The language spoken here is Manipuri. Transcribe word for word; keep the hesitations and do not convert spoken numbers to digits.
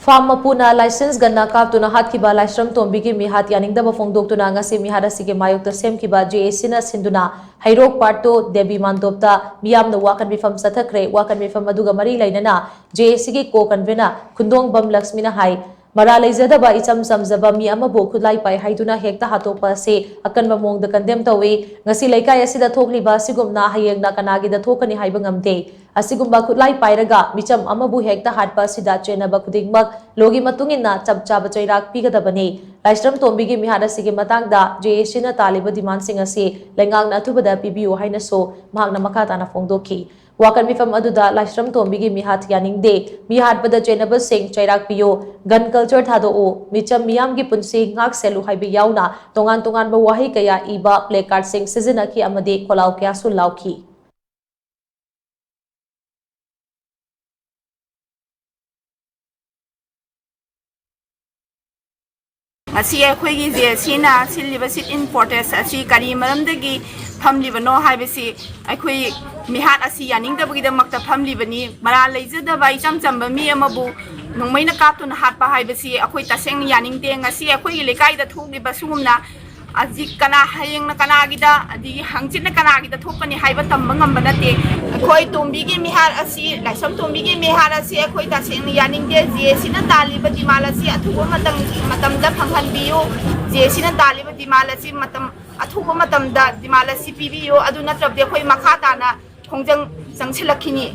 ꯐꯥꯝ ꯃꯄꯨꯅ ꯂꯥꯏꯁꯦꯟꯁ ꯒꯟꯅ ꯀꯥꯞꯇꯨꯅ ꯍꯥꯠꯈꯤꯕ ꯂꯥꯏꯁ꯭ꯔꯝ ꯇꯣꯝꯕꯤꯒꯤ ꯃꯤꯍꯥꯠ ꯌꯥꯅꯤꯡꯗꯕ ꯐꯣꯡꯗꯣꯛꯇꯨꯅ ꯉꯁꯤ ꯃꯤꯍꯥꯠ ꯑꯁꯤꯒꯤ ꯃꯥꯌꯣꯛꯇ ꯁꯦꯝꯈꯤꯕ ꯖꯦ ꯑꯦ ꯁꯤꯅ ꯁꯤꯟꯗꯨꯅ ꯍꯩꯔꯣꯛ ꯄꯥꯔꯠ ꯇꯨ ꯗꯦꯕꯤ ꯃꯥꯟꯗꯣꯞꯇ ꯃꯤꯌꯥꯝꯅ ꯋꯥꯀꯟ ꯃꯤꯐꯝ ꯆꯠꯊꯈ꯭ꯔꯦ꯫ ꯋꯥꯀꯟ ꯃꯤꯐꯝ ꯑꯗꯨꯒ ꯃꯔꯤ ꯂꯩꯅꯅ ꯖꯦ ꯑꯦ ꯁꯤꯒꯤ ꯀꯣ ꯀꯟꯚꯤꯅꯔ ꯈꯨꯟꯗꯣꯡꯕꯝ ꯂꯛꯁꯃꯤꯅ ꯍꯥꯏ, ꯃꯔꯥ ꯂꯩꯖꯗꯕ ꯏꯆꯝ ꯆꯝꯖꯕ ꯃꯤ ꯑꯃꯕꯨ ꯈꯨꯠꯂꯥꯏ ꯄꯥꯏ ꯍꯥꯏꯗꯨꯅ ꯍꯦꯛꯇ ꯍꯥꯠꯇꯣꯛꯄ ꯑꯁꯤ ꯑꯀꯟꯕ ꯃꯑꯣꯡꯗ ꯀꯟꯗꯦꯝ ꯇꯧꯏ꯫ ꯉꯁꯤ ꯂꯩꯀꯥꯏ ꯑꯁꯤꯗ ꯊꯣꯛꯂꯤꯕ ꯑꯁꯤꯒꯨꯝꯅ ꯍꯌꯦꯡꯅ ꯀꯅꯥꯒꯤꯗ ꯊꯣꯛꯀꯅꯤ ꯍꯥꯏꯕ ꯉꯝꯗꯦ꯫ ꯑꯁꯤꯒꯨꯝꯕ ꯈꯨꯠꯂꯥꯏ ꯄꯥꯏꯔꯒ ꯃꯤꯆꯝ ꯑꯃꯕꯨ ꯍꯦꯛꯇ ꯍꯥꯠꯄ ꯑꯁꯤꯗ ꯆꯦꯟꯅꯕ ꯈꯨꯗꯤꯡꯃꯛ ꯂꯣꯒꯤ ꯃꯇꯨꯡ ꯏꯟꯅ ꯆꯞ ꯆꯥꯕ ꯆꯩꯔꯥꯛ ꯄꯤꯒꯗꯕꯅꯤ꯫ ꯂꯥꯏꯁ꯭ꯔꯝ ꯇꯣꯝꯕꯤꯒꯤ ꯃꯤꯍꯥꯠ ꯑꯁꯤꯒꯤ ꯃꯇꯥꯡꯗ ꯖꯦ ꯑꯦ ꯁꯤꯅ ꯇꯥꯜꯂꯤꯕ ꯗꯤꯃꯥꯟꯁꯤꯡ ꯑꯁꯤ ꯂꯩꯉꯥꯛꯅ ꯑꯊꯨꯕꯗ ꯄꯤꯕꯤꯌꯨ ꯍꯥꯏꯅꯁꯨ ꯃꯍꯥꯛꯅ ꯃꯈꯥ ꯇꯥꯅ ꯐꯣꯡꯗꯣꯛꯈꯤ꯫ ꯋꯥꯀꯠ ꯃꯤꯐꯝ ꯑꯗꯨꯗ ꯂꯥꯏꯁ꯭ꯔꯝ ꯇꯣꯝꯕꯤꯒꯤ ꯃꯤꯍꯥꯠ ꯌꯥꯅꯤꯡꯗꯦ, ꯃꯤꯍꯥꯠꯄꯗ ꯆꯦꯟꯅꯕꯁꯤꯡ ꯆꯩꯔꯥꯛ ꯄꯤꯌꯨ, gun culture ꯊꯥꯗꯣꯛꯎ, ꯃꯤꯆꯝ ꯃꯤꯌꯥꯝꯒꯤ ꯄꯨꯟꯁꯤ ꯉꯥꯛ ꯁꯦꯜꯂꯨ ꯍꯥꯏꯕ ꯌꯥꯎꯅ ꯇꯣꯉꯥꯟ ꯇꯣꯉꯥꯟꯕ ꯋꯥꯍꯩ ꯀꯌꯥ ꯏꯕ placardꯁꯤꯡ ꯁꯤꯖꯤꯟꯅꯈꯤ ꯑꯃꯗꯤ ꯈꯣꯜꯂꯥꯎ ꯀꯌꯥꯁꯨ ꯂꯥꯎꯈꯤ꯫ ꯉꯁꯤ ꯑꯩꯈꯣꯏꯒꯤ ꯖꯦ ꯑꯦ ꯁꯤꯅ ꯁꯤꯜꯂꯤꯕ sit-in protest ꯑꯁꯤ ꯀꯔꯤ ꯃꯔꯝꯗꯒꯤ ꯐꯝꯂꯤꯕꯅꯣ ꯍꯥꯏꯕꯁꯤ ꯑꯩꯈꯣꯏ ꯃꯤꯍꯥꯠ ꯑꯁꯤ ꯌꯥꯅꯤꯡꯗꯕꯒꯤꯗꯃꯛꯇ ꯐꯝꯂꯤꯕꯅꯤ꯫ ꯃꯔꯥꯜ ꯂꯩꯖꯗꯕ ꯏꯆꯝ ꯆꯝꯕ ꯃꯤ ꯑꯃꯕꯨ ꯅꯣꯡꯃꯩꯅ ꯀꯥꯞꯇꯨꯅ ꯍꯥꯠꯄ ꯍꯥꯏꯕꯁꯤ ꯑꯩꯈꯣꯏ ꯇꯁꯦꯡꯅ ꯌꯥꯅꯤꯡꯗꯦ꯫ ꯉꯁꯤ ꯑꯩꯈꯣꯏꯒꯤ ꯂꯩꯀꯥꯏꯗ ꯊꯣꯛꯂꯤꯕ ꯁꯤꯒꯨꯝꯅ ꯍꯧꯖꯤꯛ ꯀꯅꯥ, ꯍꯌꯦꯡꯅ ꯀꯅꯥꯒꯤꯗ, ꯑꯗꯒꯤ ꯍꯪꯆꯤꯠꯅ ꯀꯅꯥꯒꯤꯗ ꯊꯣꯛꯀꯅꯤ ꯍꯥꯏꯕ ꯇꯝꯕ ꯉꯝꯕ ꯅꯠꯇꯦ꯫ ꯑꯩꯈꯣꯏ ꯇꯣꯝꯕꯤꯒꯤ ꯃꯤꯍꯥꯠ ꯑꯁꯤ, ꯂꯥꯏꯁ꯭ꯔꯝ ꯇꯣꯝꯕꯤꯒꯤ ꯃꯤꯍꯥꯠ ꯑꯁꯤ ꯑꯩꯈꯣꯏ ꯇꯁꯦꯡꯅ ꯌꯥꯅꯤꯡꯗꯦ꯫ ꯖꯦ ꯑꯦ ꯁꯤꯅ ꯇꯥꯜꯂꯤꯕ demand ꯑꯁꯤ ꯑꯊꯨꯕ ꯃꯇꯝ, ꯃꯇꯝꯗ ꯐꯪꯍꯟꯕꯤꯌꯨ꯫ ꯖꯦ ꯑꯦ ꯁꯤꯅ ꯇꯥꯜꯂꯤꯕ demand ꯑꯁꯤ ꯃꯇꯝ, ꯑꯊꯨꯕ ꯃꯇꯝꯗ demand ꯑꯁꯤ ꯄꯤꯕꯤꯌꯨ꯫ ꯑꯗꯨ ꯅꯠꯇ꯭ꯔꯕꯗꯤ ꯑꯩꯈꯣꯏ ꯃꯈꯥ ꯇꯥꯅ ꯈꯣꯡꯖꯪ ꯆꯪꯁꯤꯜꯂꯛꯈꯤꯅꯤ꯫